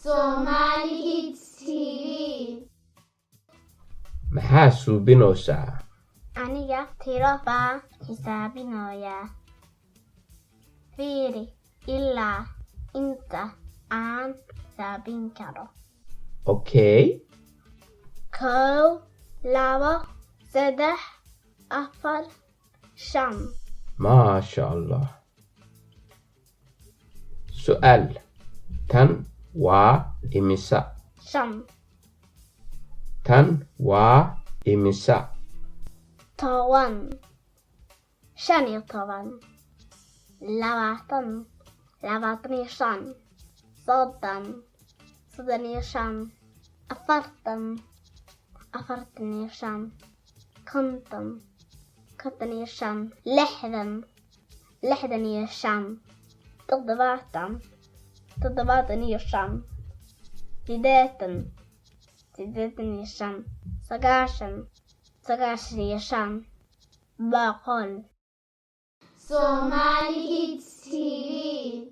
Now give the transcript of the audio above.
Somali Kids TV. Maxaa suubinaysaa? Aniga tiro baa xisaabinoyaa. Fiiri ilaa inta aan xisaabin karo. Okay. 1, 2, 3, 4, 5. Maasha Allah. Su'aal: tan waa imisa? 5. Tan waa imisa? 10, 15, 20, 25, 30, 35, 40, 45, 50, 55, 60, 65, 70, 75, 80, 85, 90, 95, 100. Somali Kids TV.